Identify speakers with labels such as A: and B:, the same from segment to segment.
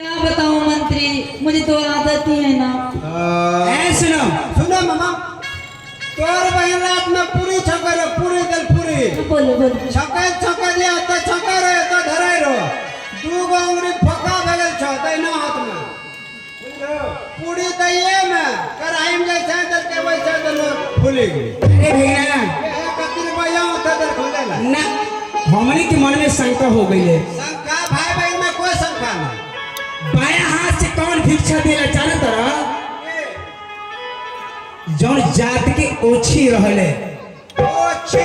A: क्या बताऊं मंत्री, मुझे तो आदत ही है ना।
B: ए सुनो।
C: सुनो मामा, तोर बहन रात में पूरी छके रो, पूरी दल पूरी।
A: बोलो बोलो।
C: छके छके जे तो छके रो तो धरे रो, दू गो अंगुरी फोका भगल छो दहिना हाथ में, बुझलो? पूरी दैये में कढ़ाई में जैसे दल के वैसे दल फूली गेल।
B: अरे भैया,
C: कति रुपया होता दल खोले ला।
B: ना हमनी के मन में शंका हो गई है।
C: शंका? भाई बहन में कोई शंका नहीं।
B: बाया हाथ से कौन भिक्षा देला जाने तरह? जौन जात के ओछी रहले।
C: ओछी?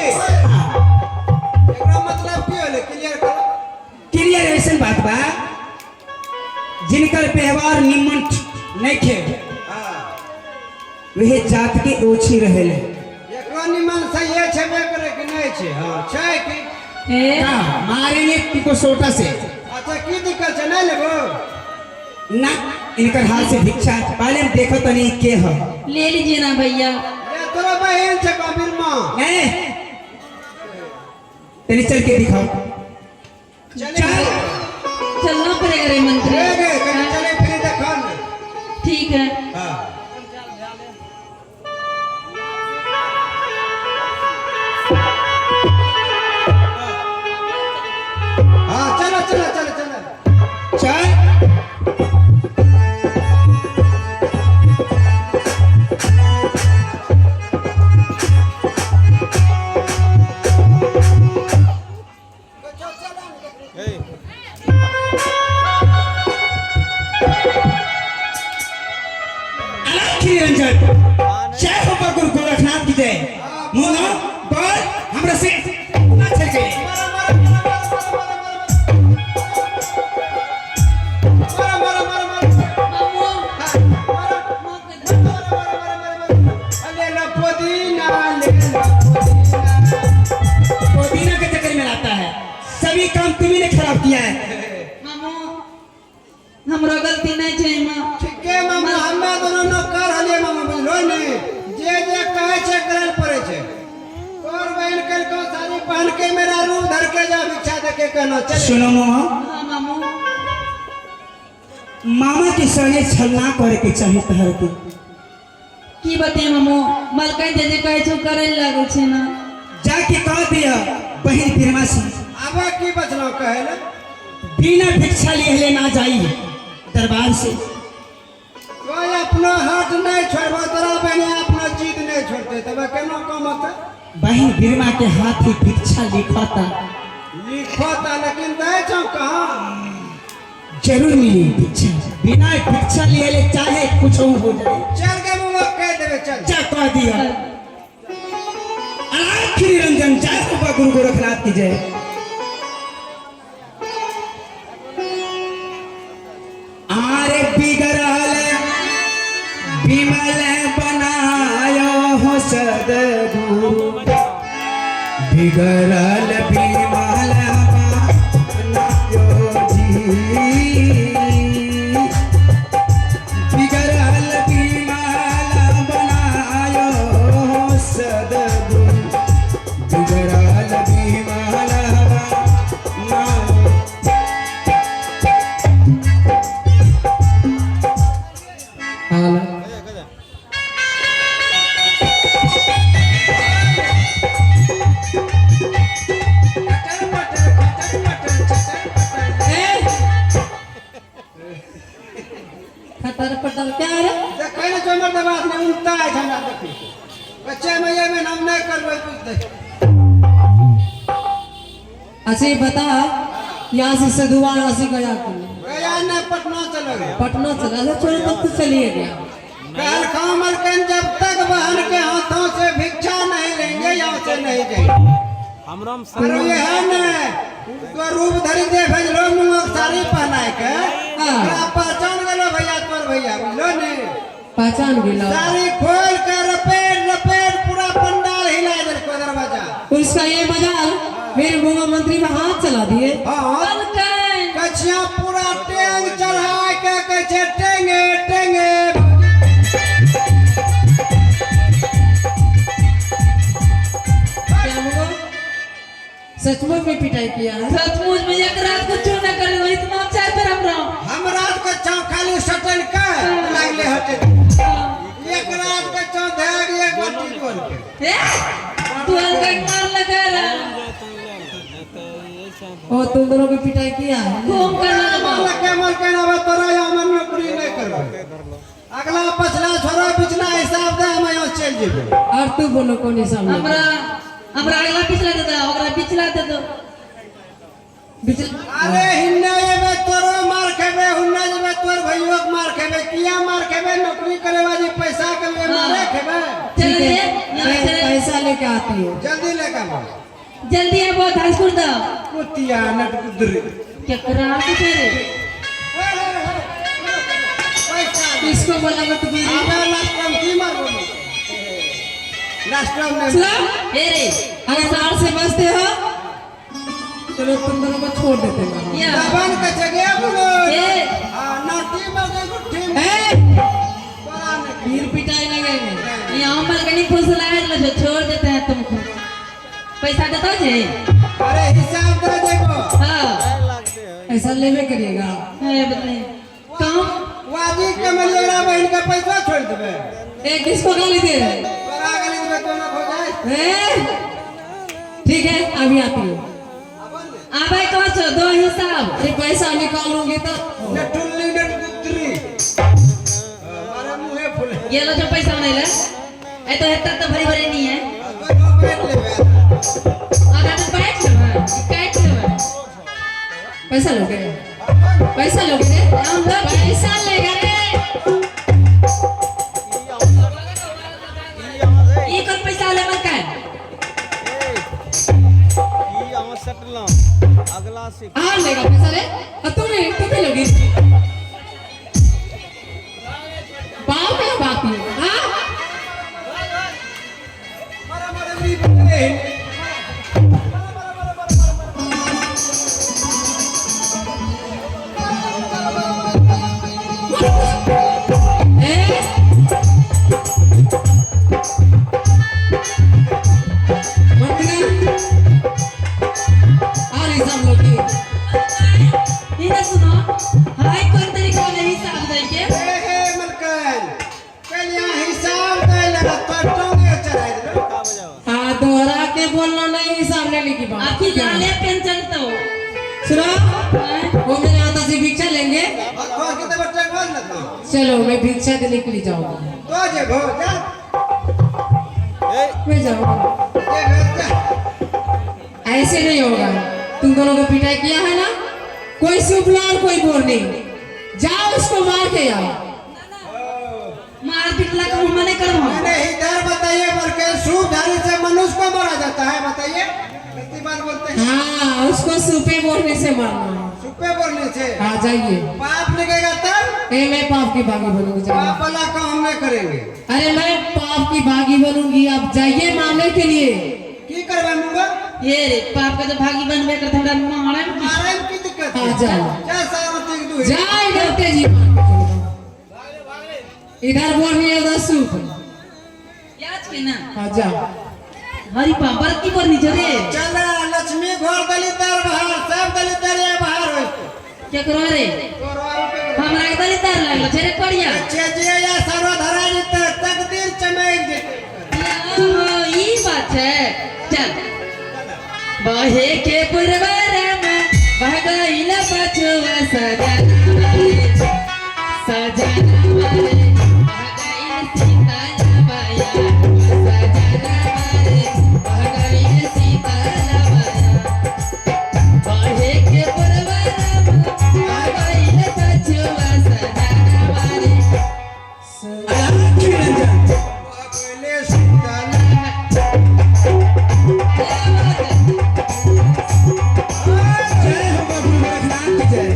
C: एकरा मतलब की होले, क्लियर करो।
B: क्लियर ऐसन बात बा, जिनकर व्यवहार निमन नहीं खे, वह जात के ओछी रहले।
C: एकरा निमन से ये छेबे करे कि नहीं छे? हां, छै कि
A: ए
B: का मारेंगे तुमको सोटा से।
C: अच्छा, की दिक्कत छै? नहीं लेबो?
B: ना, इनकर हाथ से भिक्षा पहले हम देखो तनी के ह।
A: ले लीजिए ना भैया।
C: ये तोरा बहन छै कबीर मां।
B: नहीं, तनी चल के दिखाओ।
C: चले।
B: चल।
A: चलना पड़ेगा रे मंत्री।
C: रे गे कहीं चले फिर देखो ने।
A: ठीक है।
C: हां। हां, चलो चलो चलो चलो।
B: चल। अलख निरंजन, जय हो गुरु गोरखनाथ की जय। मुन्ना बोल, हमरा से ना चल गए।
C: मारो मारो मारो मारो।
A: मामू।
C: मारो। मारो मारो मारो मारो। ले लो पुदीना, ले लो पुदीना।
B: पुदीना के चक्कर में लाता है, सभी काम तुम्ही ने खराब किया है।
A: मामू, हमरो गलती नहीं छै मां।
C: ठीके मामा, हमे दोनों नौकर हलिए मामा, बुझलो ने? जे जे कहै छै करे लए पड़ै छै। तोर बहन कलको साड़ी पहन के मेरा रूप धर के जा भिक्षा दे के कहना चले।
B: सुनो मामा।
A: हाँ मामू।
B: मामा के संगे छलना करे के चाही तहर के।
A: की बते मामू, मलकन जे जे कहै छै करे लए लागै छै ना।
B: जाके कह दिया बहन बिरमा से।
C: आबे की बचलो कहे ले?
B: बिना भिक्षा लिए ना जाई दरबार से।
C: कोई अपनो हाथ नहीं छोड़बो, तोरा बहन अपनो जीत नहीं छोड़ते, तब केना काम होते?
B: बहन बिरमा के हाथ ही भिक्षा लिखता।
C: लिखोता, लेकिन दै छौ कहाँ?
B: जरूर मिली भिक्षा, बिना भिक्षा लिए ले चाहे कुछ हो जाए।
C: चल के मुँह कह देबे, चल।
B: जा कह दिया। आखिरी रंजन, जय हो गुरु गोरखनाथ की जय। आरे बिगड़ल बिमल बनायो हो सदगुरु, बिगड़ल बिमल बनायो जी, बिगड़ल बिमल बनायो हो सदगुरु, बिगड़ल बिमल बनायो।
C: खटर पटर खटर पटर चटर पटर।
A: खतर पटर क्या रे?
C: देखै ने छौ, हमर दबास ने उनता है हमरा, देखी बच्चा में ये में हम नहीं करबै कुछ दे।
D: अच्छा ये बता, यहाँ से सदुआ से गया कि नहीं?
C: गया नहीं, पटना चलो गया।
D: पटना चला? अच्छा चलो, तब तो चलिए गया।
C: कहल खामल कन जब तक बहन के हाथों से भिक्षा नहीं लेंगे यहाँ से नहीं जाएंगे। अरे ये है ने तो रूप धरी दे भेजलो मुँह साड़ी पहनाए के, ओकरा पहचान गेलो भैया, तोर भैया, बुझलो ने?
D: पहचान गेला।
C: साड़ी खोल के रपेट रपेट पूरा पंडाल हिला देलको दरवाजा।
D: उसका ये मजाल, मेरे मुंगा मंत्री में हाथ चला दिए।
C: हाँ।
A: मलकन।
C: कछिया पूरा टेंग चढ़ा के कहै छै टेंगे टेंगे।
D: क्या हुआ, सचमुच में पिटाई किया है?
A: सचमुच में एक रात कुछ न करू, इतना चाय पर हमरा।
C: हम रात के
D: तुम दोनों की पिटाई किया है ना?
A: खूब करना लगा।
C: मलके मलके ना तोरा यहाँ हम नौकरी नहीं करबे। अगला पछला छोरा पिछला हिसाब दे, हम यहाँ चल जेबे।
D: और तू बोलो कौन हिसाब लेगा?
A: हमरा हमरा अगला पिछला दे दो, ओकरा पिछला दे दो।
C: अरे हिन्ने जेबे तोरो मार खेबे, हुन्ने जेबे तोर भैयो के मार खेबे। किया मार खेबे? नौकरी करे वाली पैसा के लिए मारे खेबे।
A: चल
D: ठीक
A: रे,
D: है,
A: यहाँ
D: मैं
A: चले।
D: पैसा लेके आती हूँ।
C: जल्दी लेके आओ।
A: जल्दी आबो, धासकुर दो।
C: कुतिया नट कुदरी।
A: केकरा के छै रे?
C: पैसा
D: इसको बोला मत गुजरी।
C: आबे लास्ट टाइम की मारबो? लास्ट टाइम नहीं।
D: सुनो,
A: हे रे।
D: अगर मार से बचते हो चलो तुम दोनों को छोड़ देते हैं।
A: या।
C: दबन के जगह बोलो।
A: ए।
C: हां, नाटी में गई गुट्ठी में।
D: ए,
C: तोरा नहीं।
D: फिर पिटाई लगेंगे।
A: यहाँ मलकनी फुसलाए लो, छोड़ देते हैं तुमको। पैसा देता जे?
C: अरे हिसाब दे देखो।
A: हाँ।
D: पैसा लेवे करिएगा।
A: है बताइए काम।
C: वाजी के मलियोरा बहन के पैसा छोड़ देबे।
D: ए, किसको गाली दे रहे?
C: तोरा गाली देबे तो ना हो जाए।
D: ए, ठीक है, अभी आती हूँ।
A: आबे कहो छो दो हिसाब।
D: अरे पैसा निकालूंगी तो।
C: न टुल्ली न गुत्री, मारे मुंहे फूले।
A: ये लो जो पैसा नहीं ले ए तो हेता तो भरी भरी नहीं है।
C: बैठ लेबे।
A: आधा तो बैठ लेबे, काट लेबे।
D: पैसा लोगे? पैसा लोगे रे?
A: हम लोग
D: पैसा लेगा रे?
A: ई कौन पैसा लेबे का?
D: हाँ, लेगा पैसा ले। और तुम नहीं, तुम भी लोगी। बाप है बाकी। हाँ।
C: मारे मारे री बोले।
D: ए, मंत्री और हिसाब लोगी।
A: इधर सुनो, हाय कौन तरीका में हिसाब दे के?
C: ए हे मलकन, कल यहाँ हिसाब दे लगा तो टोंगे चढ़ाई दे।
D: हाँ, दोहरा के बोलना नहीं हिसाब लेने की बात।
A: आपकी लाले पेन चलता हो।
D: सुनो,
A: हाँ?
D: वो मेरे आता से भिक्षा लेंगे।
C: और कितने बच्चे बोल ना तो।
D: चलो मैं भिक्षा देने के लिए जाऊंगी।
C: तो जे भो जा।
D: मैं जाऊंगी।
C: जे भो जा।
D: ऐसे नहीं होगा। तुम दोनों को पिटाई किया है ना, कोई सुपला और कोई बोरनी। जाओ उसको मार के आओ।
A: मार पिटला का हम मने करो।
C: मैंने इधर बताइए, बल्कि सूपधारी से मनुष्य को मारा जाता है, बताइए कितनी बार बोलते हैं।
D: हाँ, उसको सूपे बोरने से मारना है।
C: सुपे बोलने से?
D: आ जाइए।
C: पाप निकलेगा तब।
D: ए, मैं पाप की भागी बनूंगी, जाइए।
C: पाप वाला काम हम नहीं करेंगे।
D: अरे मैं पाप की भागी बनूंगी, आप जाइए मारने के लिए।
C: की करबे मुंगा?
A: ये रे, पाप का तो भागी बनबे करते, हमरा मारे में की?
C: मारे में की दिक्कत है?
D: आ जाओ।
C: जा सारवती की दूही।
D: जा इधर तेजी मार के चलो जाओ। इधर बोरनी है उधर सूप।
A: याद के ना।
D: आ जाओ।
A: हरी पा बड़की बोरनी छो रे।
C: चल लक्ष्मी घर दलितर बाहर, सब दलितर ये बाहर हो।
A: केकरो रे?
C: तोरो आउ के।
A: हमरा के दलितर लागलो छै रे करिया।
C: छे जे या सर्वधरा जेते तकदीर चमक जेते।
A: या, ओहो, ई बात छै। चल बहे के पुरवर में बह गइल पछुआ सजना रे, सजना रे, बह गइल सीतल बया, सजना रे, बह गइल सीतल बया। बहे के पुरवर में बह गइल पछुआ सजना रे।
B: अलख निरंजन।
C: बोले सीतल।
B: जय हो बाबू गोरखनाथ की जय।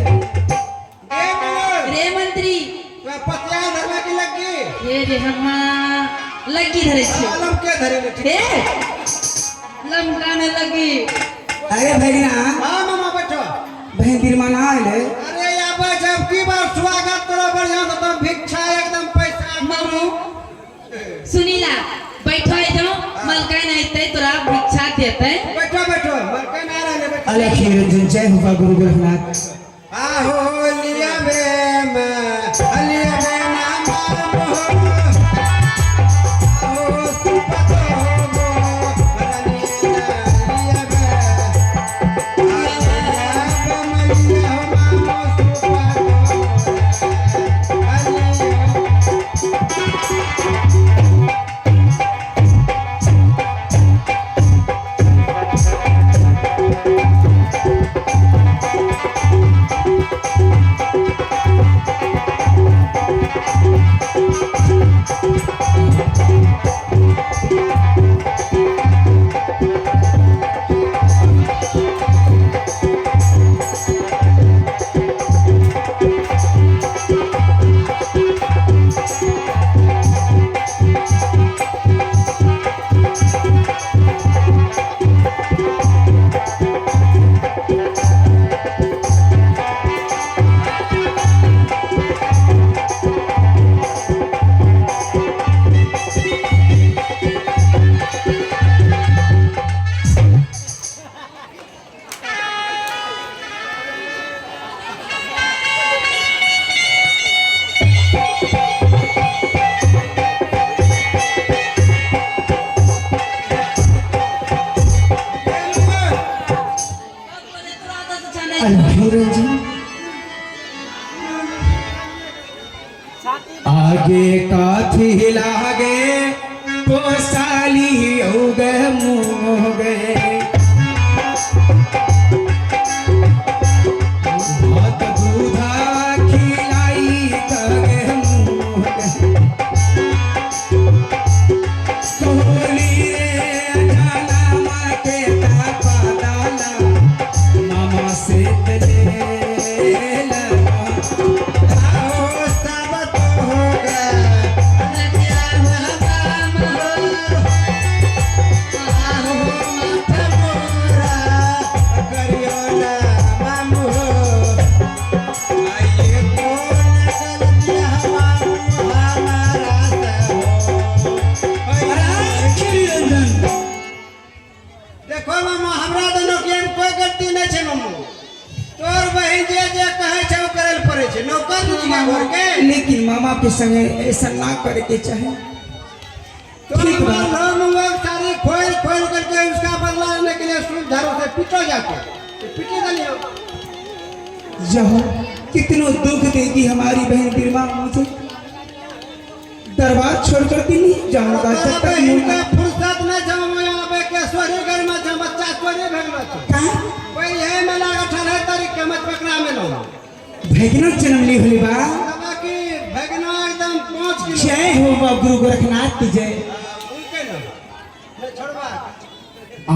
C: ए मोर,
A: रे मंत्री।
C: तो पतिया धरवा की लगी।
A: हे रे, हम्मा लग्गी धरे छियो।
C: आलम के धरे ले ठीक।
A: हे, लमका ने लगी।
B: अरे भैया।
C: हाँ मामा, बैठो।
B: बहन बिरमाना आए।
C: अरे यहाँ जब की बार स्वागत करो बढ़िया से, तो भिक्षा एकदम पैसा।
A: मामू, सुनीला बैठो जाओ, मलकाई नहीं ते तोरा भिक्षा देते।
C: बैठो बैठो, मलके ना रहने, बैठो।
B: अलख निरंजन, जय हो बा गुरु गोरखनाथ।
C: आहो लिया बे मैं लिया बे ना माम हो, आहो सुपत हो गो, लिया बे, आहो लिया बे।
B: आगे काथी लागे पोसाली हो गए मुँह गए भात दूधा खिलाई तगे मुँह गए कोली रे जाना माँ के तापा डाला मामा से तले लगा
C: आओ सब तो हो गए करियो ना मामू हो आइए कौन गलती हमारू हमारा से हो
B: अरे रंजन
C: देखो मामू हमरा दोनों के एमे कोई गलती नहीं छै मामू तोर बहिन जे जे कहै छै ओ करै लए पड़ै छै नौकर बुझिया घर के
B: लेकिन मामा के संगे ऐसा ना करे के चाहे
C: तोर
B: ठीक बा।
C: मामू सारी खोल खोल करके उसका बदला लेने के लिए सूप झाड़ू से पीटो जाके तो पीटे दलियो
B: जहो कितनो दुख देगी हमारी बहन बिरमा मुझे दरबार छोड़कर भी नहीं जाऊंगा
C: तोरा
B: जब तक
C: बहिन के
B: मुँह
C: फुर्सत नहीं छै मामू यहाँ पे के सोरे घर में छै बच्चा सोरे भेजलो छै
B: कहाँ
C: कोई यही मेला 18 तारीख के मत पकड़ा मेलो
B: भगना जन्म ली होली बा
C: बाकी भगना एकदम 5 किलो
B: जय हो बा गुरु गोरखनाथ की जय
C: उनके ना नहीं छोड़बा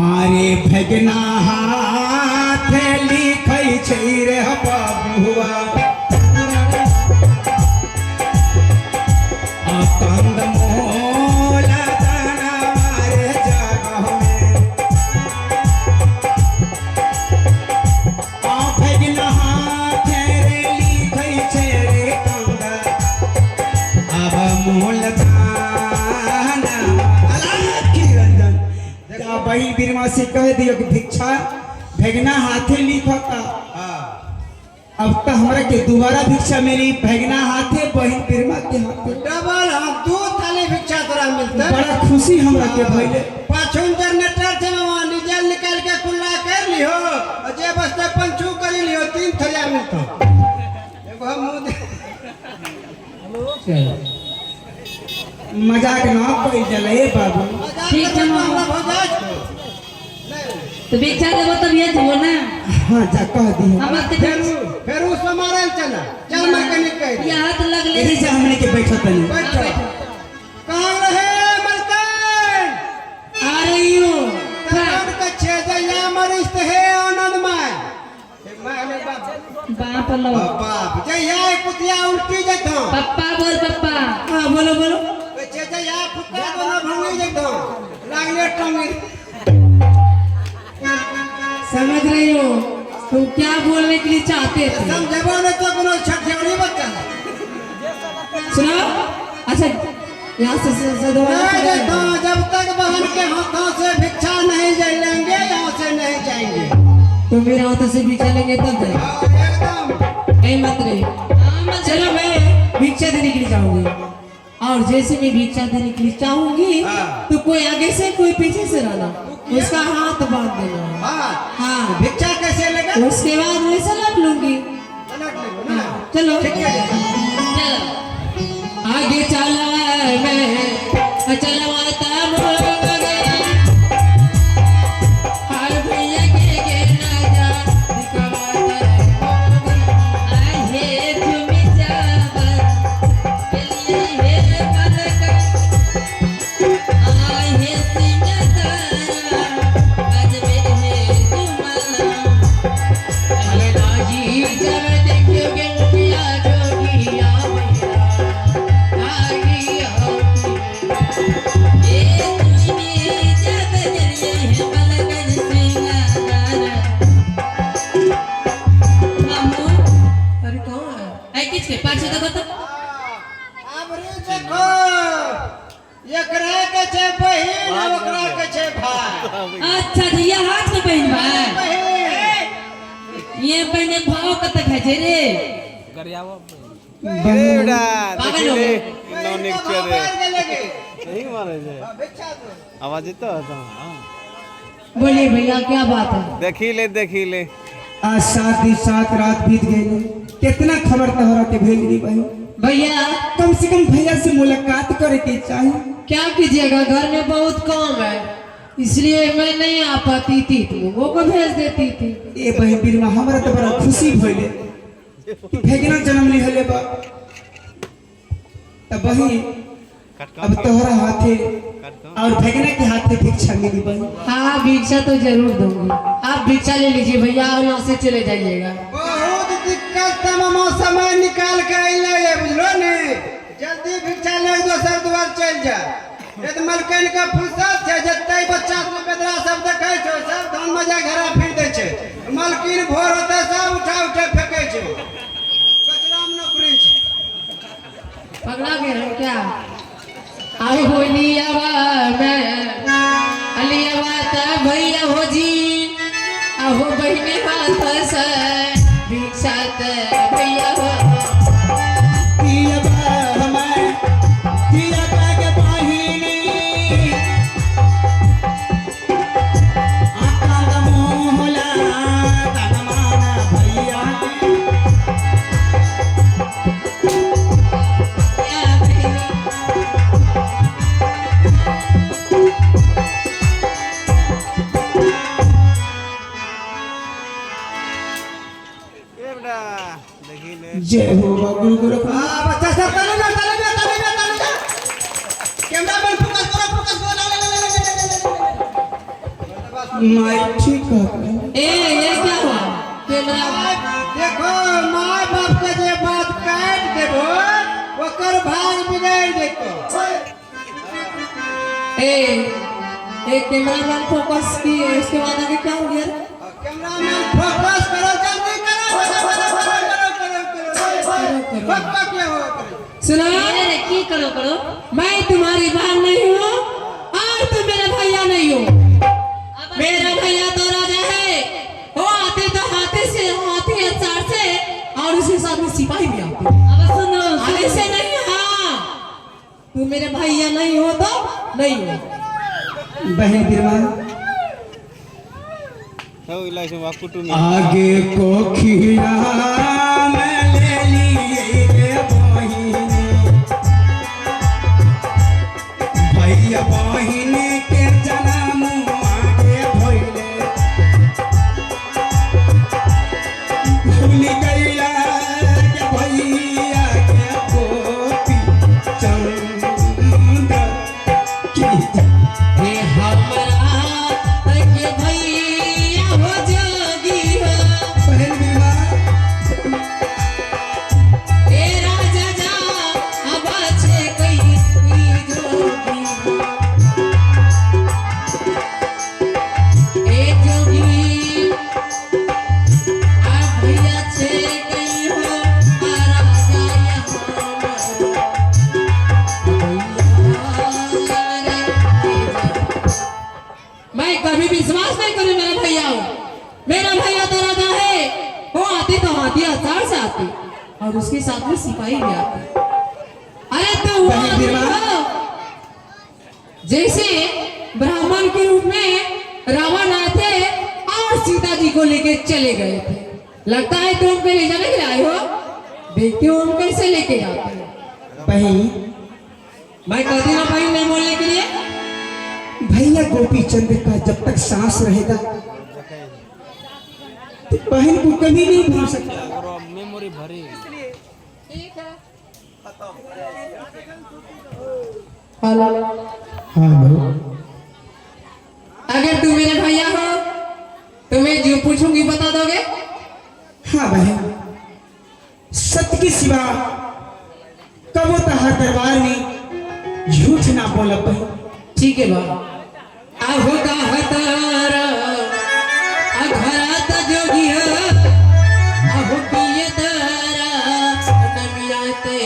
B: आरे भगना हाथ लिखै छै रे बाबुआ आ कंद मोला दाना मारे जगह में आ भगना हाथ रे लिखै छै रे कंद अब मोल दाना अलाख रंजन जा बहिन बिरमा से कह दियो कि भिक्षा भगना हाथे लिखता
C: हाँ
B: अब तो हमरा के दोबारा भिक्षा मिली भगना हाथे बहिन बिरमा के हाथे
C: डबल हम दू थाली भिक्षा तोरा मिलते
B: बड़ा खुशी हमरा के भइले
C: पाछुन जनरेटर छै मामा डीजल निकाल के कुल्ला कर लिहो और जे बसते पंचू कर लिहो 3 थलिया मिलतो एगो हम मुंह
B: मजाक ना कइल जाला ए बाबू
C: मजाक
A: ठीक छै
C: करबै तो
A: मामा।
C: हमरा हो जाए नहीं
A: तो भिक्षा देबो तब ये जेबो ना
B: हाँ जा कह दियो
A: हमर तो
C: फेरू फेरू समारल चला चल मर के निकल
A: ये हाथ लगले
B: एही से हमने के बैठो तनी
C: बैठो कहाँ रहे मलकन
D: आ रही हूँ
C: तरण के छे जया मरिस्त हे आनंद my हे my ने बाप
A: बाप लो
C: बाप जया कुतिया उल्टी जतो
A: पप्पा बोल पप्पा
D: हाँ बोलो बोलो
C: छे जया फुका दोनों भंगी जतो लागले टंगी
D: समझ रही हो तुम क्या बोलने के लिए चाहते थे
C: समझबो ने तो कोनो छठियारी बच्चा
D: सुनो अच्छा यहाँ से से दोबारा
C: नहीं
D: चले
C: देखो
D: जाओ।
C: जब तक बहन के हाथों से भिक्षा नहीं लेंगे यहाँ से नहीं जाएंगे
D: तो मेरे हाथों से भिक्षा लेंगे तब जाए
C: हाँ, एकदम
D: नहीं मत रही
A: हाँ, मत
D: चलो मैं भिक्षा देने के लिए जाऊंगी और जैसे मैं भिक्षा देने के लिए चाहूंगी
C: हाँ।
D: तो कोई आगे से कोई पीछे से रहना उसका हाथ बांध देना
C: हाँ
D: हाँ
C: भिक्षा कैसे लेगा
D: उसके बाद मैं सलाम लूंगी
C: पलट लेगो ना
D: चलो
C: ठीक है
A: चलो
D: आगे चला मैं चलवाता मोर हर भैया के के ना जा दिखवाता
A: आहे तुमी जाबर के लिए हे मलक आहे सिंहतारा अजबे हे तुम्हाला
D: जी जब देखोगे मुखिया जोगिया मैया आगी होती
A: ए तुमी जाबर के लिए हे मलक सिंहतारा मामू
D: अरे कौन है
A: ऐ किस के पाछे देखो तो
C: अब रे देखो एकरा के छे बहिन आ ओकरा के छे भाई
A: अच्छा जी ये हाथ में बहन भाई
C: बहिन
A: ये बहने भाव कत खाय छै रे
B: बहन
A: पागल हो गए
C: बहिन का भाव बढ़ गेलै गे।
E: नहीं मारे जे
C: हाँ, भिक्षा दो
E: आवाज तो आता हाँ
D: बोलिए भैया क्या बात है
E: देखी ले देखी ले
B: आज 7 दिन 7 रात बीत गई कितना खबर तोहरा के भेज दी बहन
D: भैया
B: कम से कम भैया से मुलाकात करे के चाहिए।
D: क्या कीजिएगा, घर में बहुत काम है, इसलिए मैं नहीं आ पाती थी, तुम लोगों को भेज देती थी।
B: ए बहन बिरमा, हमरा तो बड़ा खुशी भइले कि भेगना जन्म लिहले बा। तब बहन अब तोहरा हाथे और भेगना के हाथे भिक्षा मिली बहन।
D: हाँ, भिक्षा तो जरूर दूंगी, आप भिक्षा ले लीजिए भैया और यहाँ से चले जाइएगा।
C: बहुत दिक्कत था मामा, समय निकाल के अइले, बुझलो ने? जल्दी भिक्षा ले दोसर द्वार चल जा। यदि मलकन के फुर्सत छै, जते बच्चा सब बेदरा सब देखै छौ, सब धान में जाय घरा फिर दै छै। मलकिन भोर होते सब उठा उठा फेंकै छै, कचरा में नौकरी छै।
D: पगला गए हम क्या? आई होलियावा में अलियावा त भैया हो जी, आहो बहिनी हाथ से भिक्षा त भैया हो।
B: पिया बा मैं पिया बा के बहिनी, आका दा मोहला तनमाना भैया।
A: या बहिनी।
E: ए बेटा देखिले।
B: जय हो बा गुरु गोरखनाथ।
C: हाँ बच्चा सब, ताली बजा, ताली बजा, ताली बजा, ताली बजा। कैमरामैन फोकस करो, फोकस करो, ला ला ला ला ला ला ला।
B: माई ठीक है।
D: ए ये क्या हुआ कैमरा?
C: देखो, माय बाप के जे बात काट देबो ओकर भाग बिगड़ जेतो।
D: ए ए कैमरामैन फोकस की, उसके बाद आगे क्या हो गया?
C: कैमरामैन फोकस करो, जल्दी करो, करो करो करो करो करो, पक्का क्या हो करो।
D: सुनो।
A: अरे की करो करो।
D: मैं तुम्हारी बहन नहीं हूँ और तुम मेरे भैया नहीं हो।
A: अब
D: मेरा भैया तो राजा है, वो आते तो हाथी से, हाथी अचार से, और उसके साथ में सिपाही भी आते।
A: अब सुनो।
D: आगे से नहीं। हाँ, तू मेरे भैया नहीं हो तो नहीं हो।
B: बहन बिरमा,
E: सब इलाज में कुटुंब
B: आगे को खीरा मैं ले लिए रे बहिनी, भैया बहिनी के जन्म आगे भइले, भूल गैला के भैया के गोपी चंद्र की।
D: हे हमरा के भैया हो जोगी हो।
B: बहन बिरमा,
D: हे राजा जा अब छे कई जोगी हो। ए जोगी आ भैया छे कई हो, आ राजा यहाँ भैया रे। मैं कभी विश्वास नहीं करूं मेरा भैया हो। मेरा भैया तो राजा है, वो आते तो हाथी अचार से आते और उसके साथ में सिपाही भी आते। अरे तो वो
B: बहन
D: आदमी
B: बिरमा।
D: हो, जैसे ब्राह्मण के रूप में रावण आए थे और सीता जी को लेके चले गए थे। लगता है तुम के ले जाने के लिए आए हो, देखते हो हम कैसे लेके जाते हैं।
B: बहन,
D: मैं कहती ना भाई नहीं बोलने के लिए।
B: भैया गोपी चंद्र का जब तक सांस रहेगा तो बहन को कभी नहीं भूल सकता।
E: मेमोरी भरी।
D: ठीक है, हेलो।
B: हेलो।
D: अगर तुम मेरे भैया हो तो मैं जो पूछूंगी बता दोगे?
B: हाँ बहन, सत्य के सिवा कबो तहार दरबार में झूठ ना बोलब बहन।
D: ठीक है बा। आहो हतारा अघरात जोगी हो, आहो पिए तारा नमिया ते।